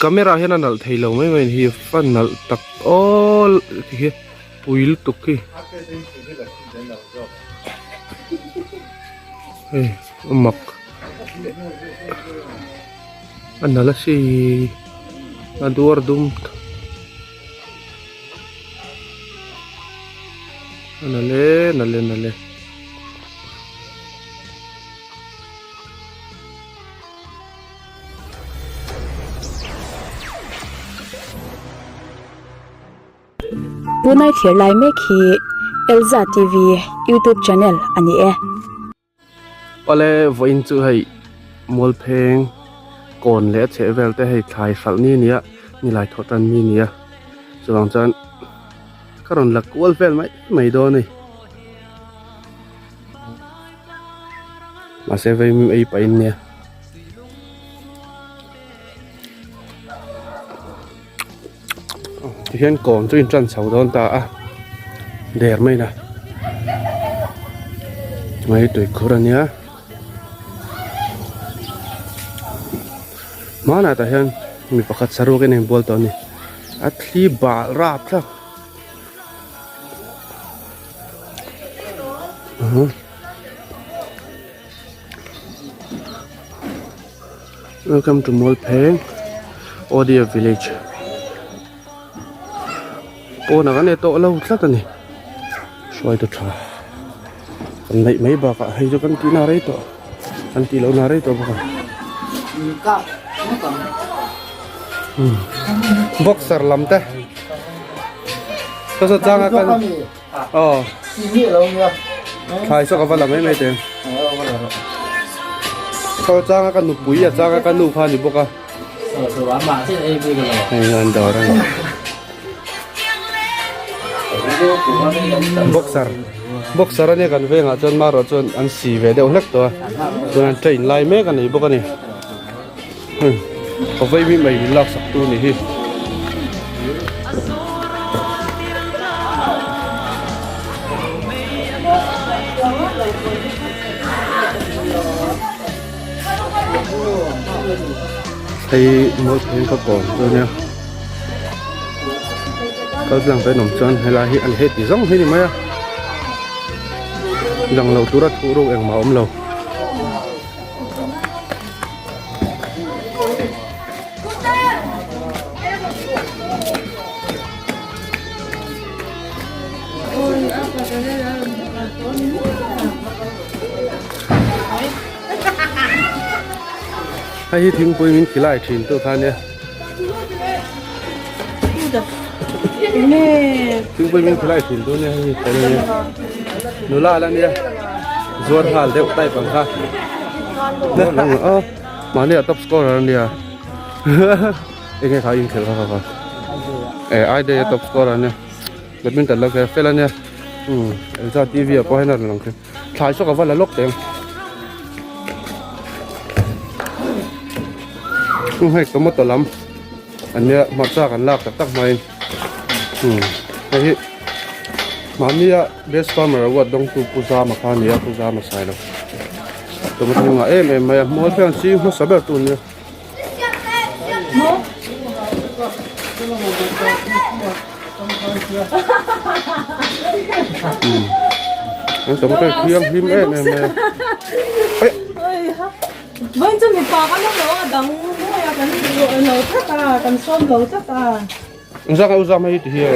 camera hian a nalh thei lo mai mai a ni hi a nalh tak awl ti hi pui lutuk hi hei a mak a nalh a si a duar dum a nalh e nalh e nalh e. Tunai thlir lai mek hi Elza TV YouTube channel a ni e. Awle vawiin chu hei Mualpheng kawn leh a chheh vel te hei thlai hralh ni nia nilai thawh tan ni nia chuvang chuan ka rawn la kual vel mai mai dawn a ni. Mahse vaimim ei pah in nia. Tihian kawn chu in tan chho dawn ta a der mai na mai tui khur a nia hmanah tah hian mi pakhat saruak in a inbual tawh a ni a thli bal rap thlap. Welcome to Mualpheng Audio Village pawnah kan e tawh lo tlat a ni hruaitu tha kan neih mai bakah hei chu kan tihna rei tawh kan tih lohna rei tawh bawk a boxer lam te. Ka changa kan aw thlai saw ka va la mai mai teh ka changa ka nupui a changa ka nu kha a ni bawk a hei an dawr a ni boxer boxer ania kan vengah chuan marawh chuan an si ve deuh hlek tawh a chuan an train lai mek a nei bawk a ni. Ka vaimi mai min lak sak tu ni hi. Hei mawi pheng ka kawm chu ania kal tlang te an awm chuan helai hi an heti zawng hi ni mai a lang lo tura thuh ruk engmah a awm lo. Hei hi thingpui min khilai thin tu kha nia thingpui min khilai thin tu nia hei hi fel ania nula la nia zuar nghal deuh type ang kha mahni a top scorer ania enge kha inkhelh kha kha kha e ai day a top scorer ania badminton lo kher fel ania umm Elza T V ah pawh hian a rawn lang thei thlai saw ka va la lawk teh ang um hei tomato lam ania hmarcha kan lak tak tak hmain umm hei hi mahnia best farmer award dawngtu Pu Zama kha a ni a Pu Zama Sailo tomato hi ngah em em mai a hmual hian ching hmasa ber tu ania. An tomato hi thianghlim em em mai a. Vawiin chu mipa kan awm lo a dang mawi a kan lo tlat a kan sawm lo tlat a. Engzah nge u zam hei ti hi a.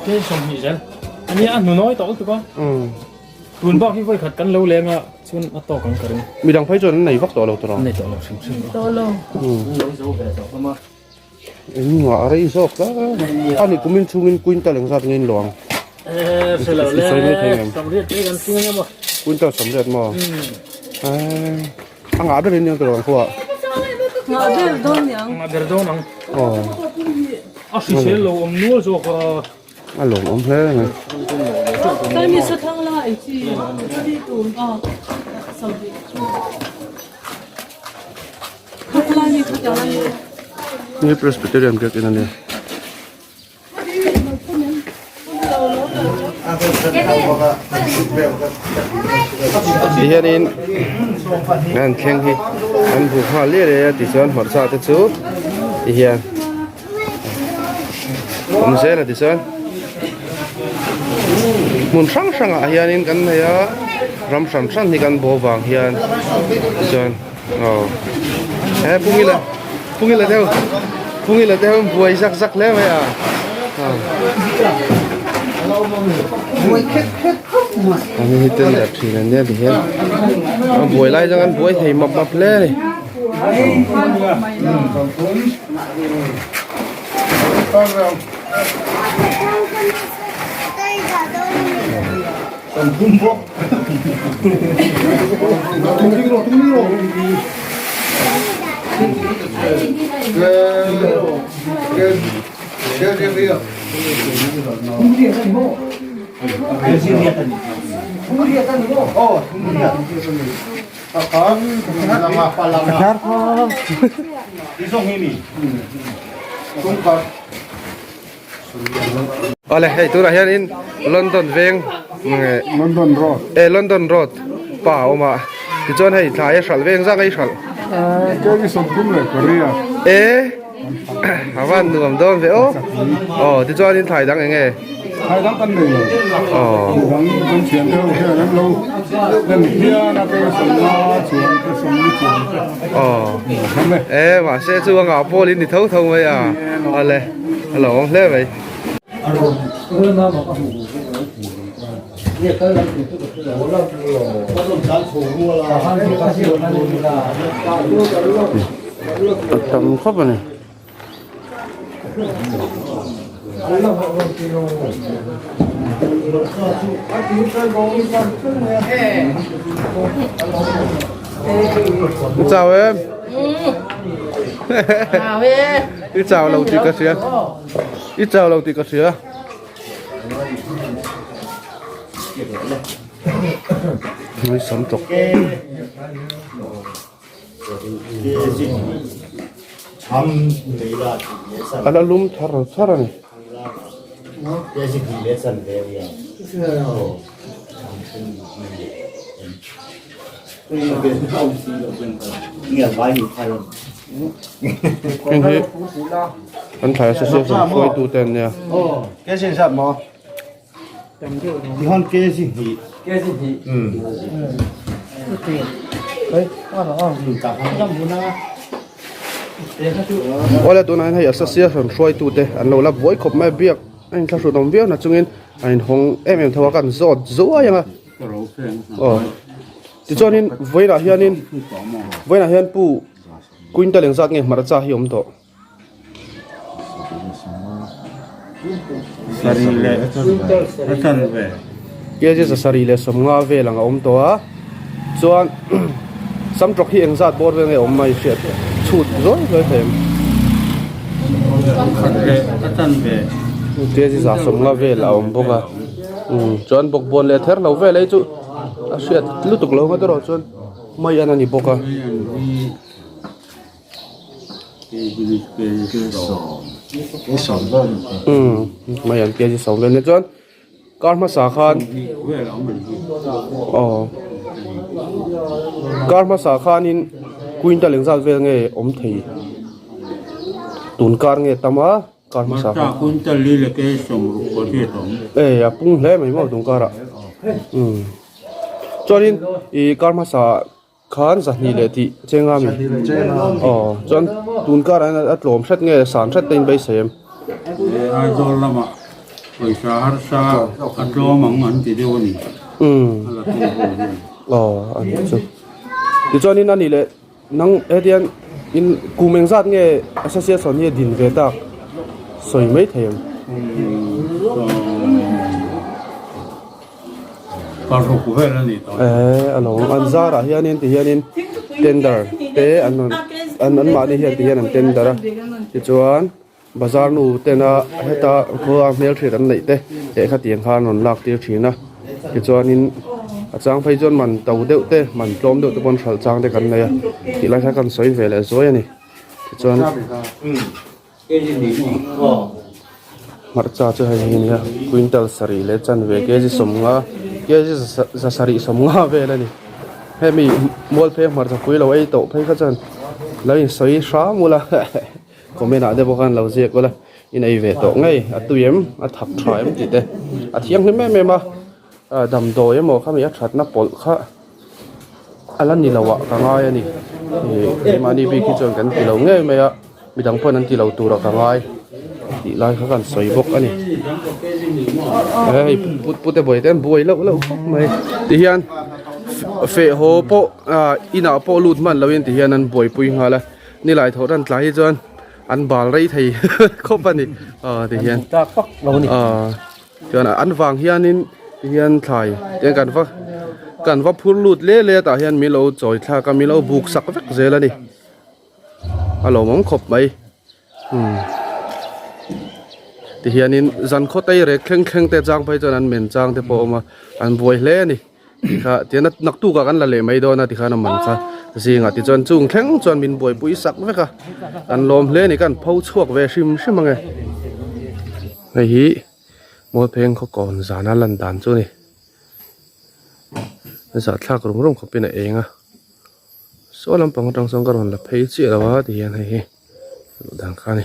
Ke 20 zel ania a hnunawi tawh lutuk a. Tun bak hi vawi khat kan lo leng a chuan a tawk ang ka ring. Midang phei chuan an nei vak tawh lo tawh lo. An nei tawh lo hrim hrim. Nei tawh lo. An lo zo ve tawh hlawm a. In ngah rei zawk hle a ni kumin chhungin quintal engzat nge in lo ang? Eh hre lo le samriat te kan ching ania maw. Quintal samriat maw? A ngah ber in nia ka lo ang khuaah. Ngah ber dawn niang. Ngah ber dawn ang. Aw. A hrisel lo awm nual zawk a. A lawmawm hle mai. Tlai sa thlang la ei chi a sawi. Ni Presbyterian biakin a ni. Tihianin an thleng hi an bu nghal liai liai a tichuan hmarcha te chu. Ti hian awm zel a tichuan hmun hrang hrangah hianin kan nei a ram hran hran hi kan bo vang hian tichuan aw he pungila pungila deuh pungila deuh buai zak zak hle mai a ani hi ten dar thin an nia ti hian a buai lai chuan an buai thei map map hle a ni. Awle hei tunah hianin London veng London Road e London Road pa a awm a tichuan hei thlai a hralh veng zak a i hralh Kei sawmthum leh Korea e a van nuam dawn ve aw aw tichuanin thlai dang eng nge Thlai dang kan nei lo aw dang kan thian te ho hian an lo en hian a kei sawmna chuan te sawmni chuan te aw e mahse chu a ngah pawl in ni tho tho mai a awle a lo awm hle mai. A tam khawp a ni. Chào em. Chào em. I chào lo tih ka hria. I chào lo tih ka hria. Mai sam tawk. A la lum thar thar a ni. Heng hi an thlai association hruaitu te an nia. Awle tunah hian hei association hruaitu te an lo la buai khawp mai a biak a inthlahrun awm viau na chungin a inhawng em em tho a kan zawt zuai ang a aw tichuanin vawiinah hianin vawiinah hian pu quintal engzat nge hmarcha hi a awm tawh. Kg zasarih leh sawmnga vel ang a awm tawh a chuan samtawk hi engzat bawr vel nge awm mai hriat chhut zawi zawi thei em kg za sawmnga vel a awm bawk a chuan bawkbawn leh ther lo vel ei chu a hriat lutuk lo ngawt erawh chuan mai an a ni bawk a. Mai an kg sawm vel nia chuan kar hmasa khan aw kar hmasa khanin quintal engzat vel nge awm thei tun kar nge tam a kar hmasa khan e a pung hle mai maw tun karah chuanin ih kar hmasa. Khan zahnih leh tih cheng a mi aw chuan tun karah hian a tlawm hret nge san hret te in beisei em. Aizawl lamah pawisa harsa a tlawm ang an ti deuh a ni a la tum ho hian. Aw a nih chu tichuanin a nih leh nang hetiang in kum engzat nge association hi a din ve tak sawi mai thei ang. Ehh a lo an zarah hianin ti hianin tender te an rawn an an mahni hian ti hian an tender a tichuan bazar nu tena heta khua hmelhriat an neih te lehkha tiang khan an rawn lak tir thin a tichuanin a chang phei chuan man to deuh te man tlawm deuh te pawn hralh chang te kan nei a tih lai kha kan sawi ve leh zuai a ni tichuan. Hmarcha chu hei hi nia quintal sarih leh chanve kg sawmnga kg za sarih sawmnga vel a ni hemi mualpheng hmarcha pui lo ei tawh phei kha chuan lo insawi hram ula. Comment ah te pawh khan lo ziak ula in ei ve tawh ngei a tui em a thak tha em tih te a thianghlim em em a damdawi emaw khami a thatna pawlh kha a la ni lo ah ka ngai a ni ih keimahni bik hi chuan kan ti lo ngei mai a midang pawhin an ti lo tur ah ka ngai tih lai kha kan sawi bawk a ni hei pute buai te an buai loh loh khawp mai tihian feh haw pawh ah inah pawh lut hman loin tihian an buaipui nghal a nilai thawh tan tlai hi chuan an bal rei thei khawp a ni aw tihian aw. Chuan an vang hianin tihian thlai tiang kan va kan va phur lut le le tah hian min lo chawi thlak a min lo buk sak vek zel a ni a lawmawm khawp mai umm tihianin zan khaw tei rek thleng thleng te chang phei chuan an men chang te pawh a awm a an buai hle a ni tikha tian naktuk ah kan la leh mai dawn a tikhan a man kha zingah tichuan chung thleng chuan min buaipui sak vek a an lawm hle a ni kan pho chhuak ve hrim hrim ange. Hei hi Mualpheng khaw kawn zana lan dan chu a ni. Zahthlak rum rum khawpin a eng a. Saw lampang atang sawn ka rawn la phei chiah lo a ti hian hei hi luh dan kha a ni.